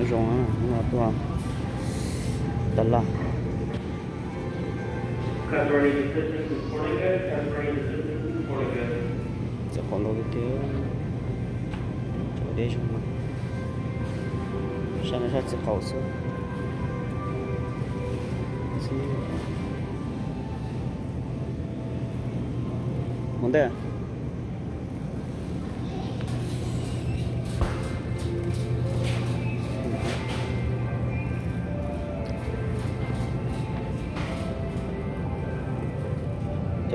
Zoo no tuaj tas laj. Txiv qaum ntau tiag tiag. Cov deb zoo no. Sab no sab txiv qaum xwb. Mus ntej.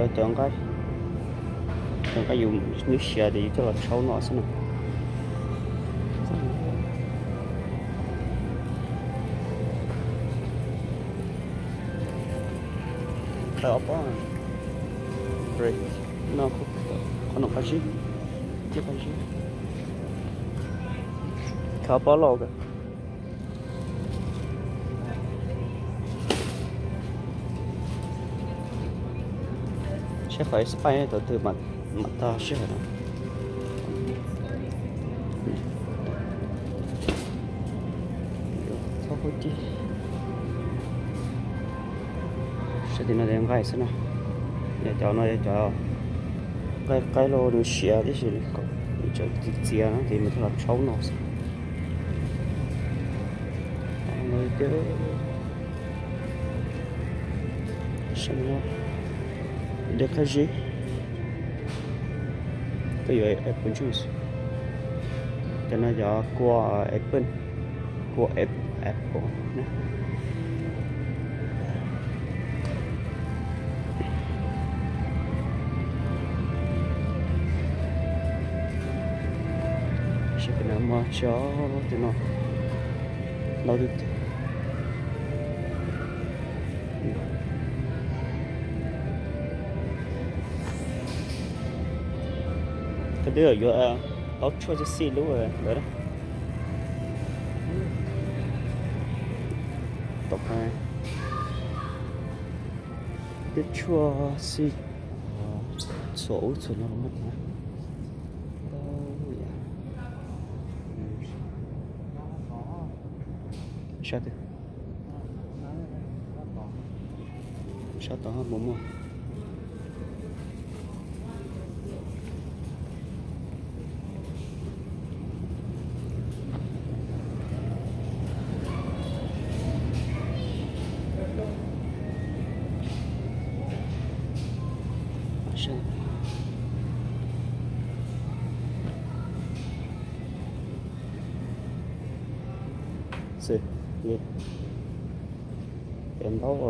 Cov, cov nqaij, cov nqaij yus hnub xya ces yus coj los tshaub no xwb na. Qhov ob pob, qhov no qhov no qab zib, qab zib. Qhov ob pob loj kawg. Seb qhov space thaum twg mam tag sij hawm no. Txhob qhov ci. Sab tim no ces nqaij xwb na. Yog cov no yog cov nqaij qaib los nws siav tib si, nws tseem txias txias no ces nws thiaj los tshaub no xwb. Dej qab zib. Koj yuav apple juice. Cov no yog kua apple, kua apple na. Seb pem no muaj tsis, tus no ntau tiag tiag. Koj twb yuav plaub tshuaj xij lub ntawd. Tom qab twb tshuaj xij txhua ub txhua no los muaj. Sab twg? Sab tod puas muaj? Xwb, cov ntaub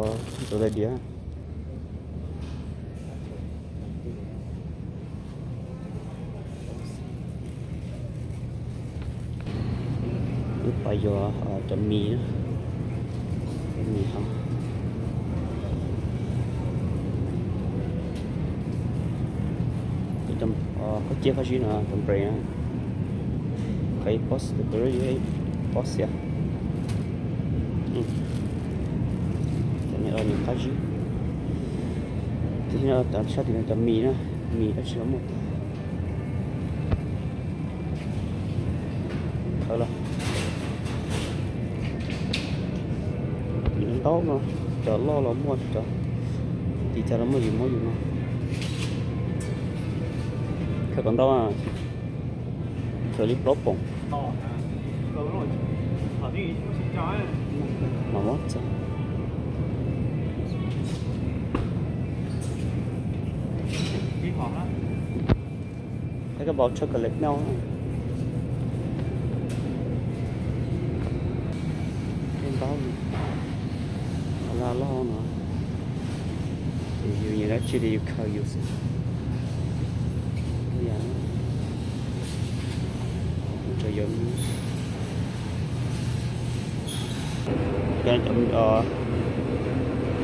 tus lais diav. Wb pais yuav cov mis na, mis hov. Koj ciaj qab zib no cov bread na, qhov ib pob strawberry, ib pob xiab. Cov no qab zib. Ces sab tim no cov mis na, mis dab tsi los muaj. Qhov los, ntaub no, cov loj los muaj, cov tim cas los muaj, yus muab yus no. Khaws kom ntau, khaws li plaub poom. Mam muab txog. Koj bau chocolate milk. Tej ntaub no, laj loj no, ces yus nyiam dab tsi ces yus khaws yus xwb. Ib yam no, tso yus. Cov,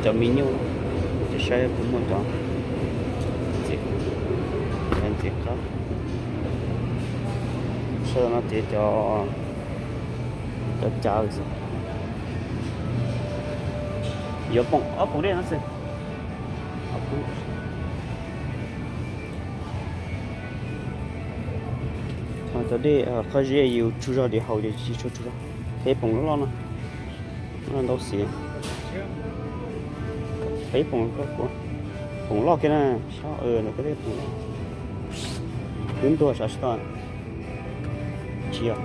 cov mis nyuj, ces saib puas muaj cov ntxiv, cov ntxiv qab. Sawv daws no ces cov, cov cav xwb. Yuav poom, ob poom dej no xwb. Cov dej qab zib yus tsaug zog ces haus ces tsis tshua tsaug zog. Peb poom loj loj no, no ntau xiv. Peb poom, poom loj kiag na, sab ntawd peb poom loj. Twb ntuag sav tsis tau. Tsis yog.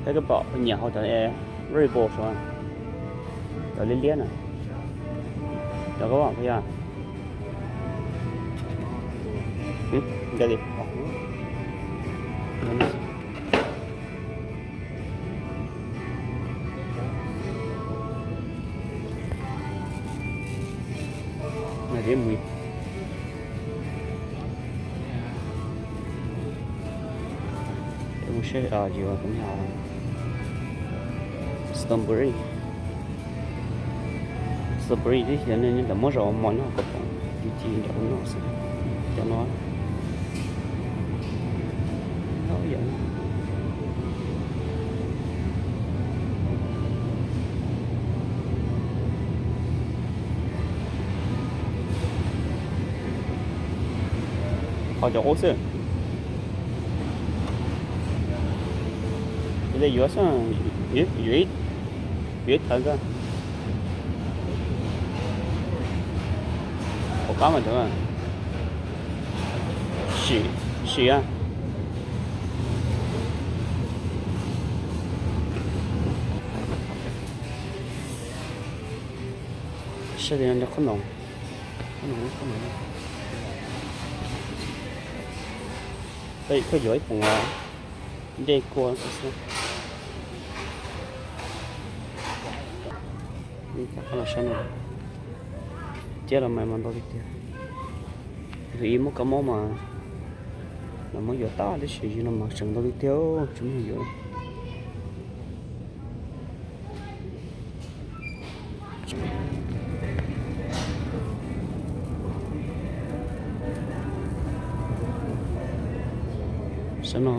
Peb koj pom nyiam hauv cov Red Bull, cov liab liab na, cov koj pom yog. Strawberry, strawberry twb xyov nej lam muab zaub mov nyob hauv kaus poom, ci ci nram no xwb. Cov no qhov cov qub xwb. Ces yuav xwb, yuav, yuav ib thawv koj. Hauv qab mas cov sim, sim a. Saib li no qhob noom, qhob noom, qhob noom. Koj yuav ib poom dej kua xwb. Rov qab los saib no, ciab los mas mas ntau tiag tiag. Tus ib muab kab mob mas los muab yuav tag tib si, no mas tseem ntau tiag tiag, tsis muaj yuav. Saib no,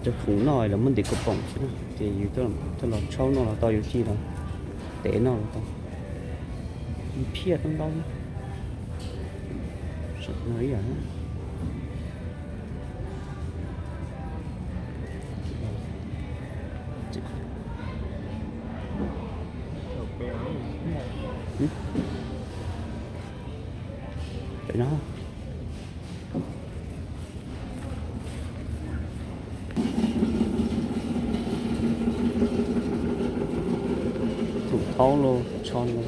cov khoom noj lawv muab ntim kaus poom xwb na, ces yus coj los tshaub noj los tau, yus cij los tev noj los tau. Phiaj tau ntau. Thaum thaub los tso no,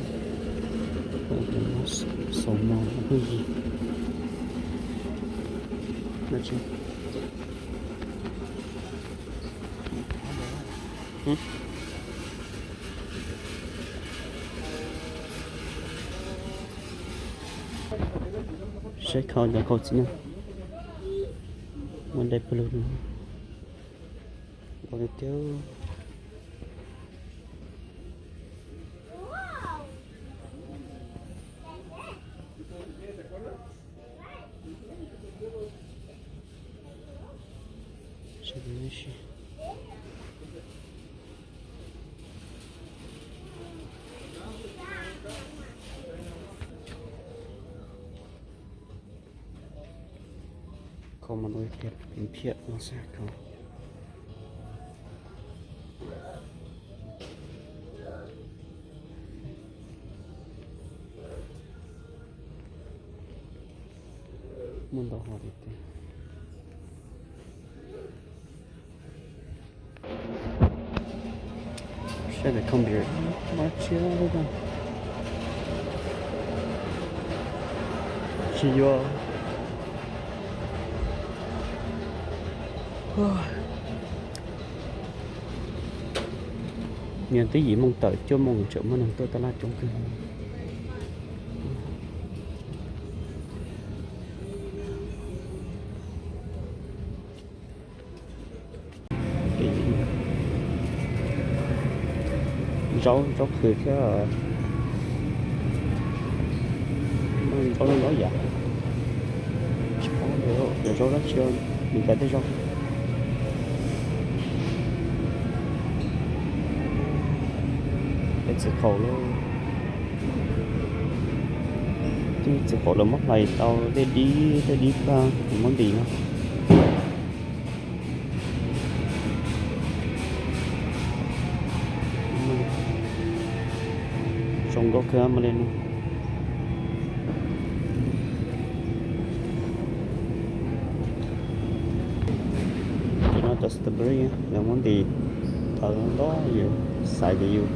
xaus no pheej yig. Saib khau cov khau txiv neej, muaj dej pawg lug no. Ntau tiag tiag. Khau mas ntau tiag, phiaj no xwb khau. Muaj ntau hov tiag tiag. Saib daim computer mab tsia, tsis yuav. Niag twb yim moos tawm cuaj moos tseem muaj neeg tuaj tab laj coob kawg. Zaub, zaub qhwv thiab, zaub, zaub yam, tsis paub, zaub dab tsi, nws cov tej zaub. Peb txiv qaum lawm, txiv qaum lawv muab hlais tau tej dib, tej dib pag muab ntim no. Zoo nkauj kawg mas li no. Cov no cov strawberry lawv muab ntim tau ntau, yus xaiv ces yus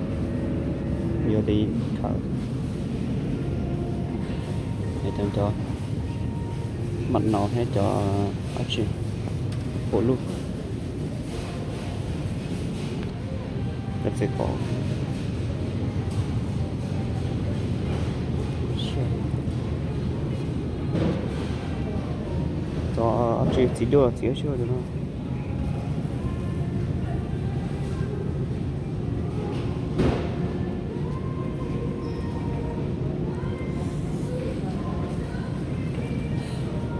yuav li khaws. Cov, cov maj nau thiab cov dab tsi, pum luj, cov txiv qaub. Cov dab tsi, txiv duaj, txiv dab tsi no.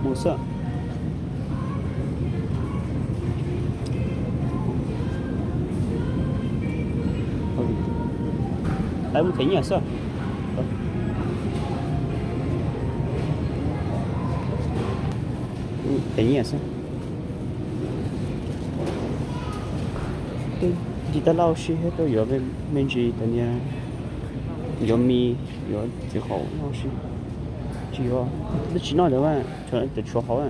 Mus xwb. Lawv mus them nyiaj xwb. Them nyiaj xwb. Twb nti tab laj ua si thiab, tuaj yuav me ntsis tas niag, yuav mis, yuav txiv qaub ua si. Tsis yuav, twb tsis noj ntawd, cov tshuav hauv.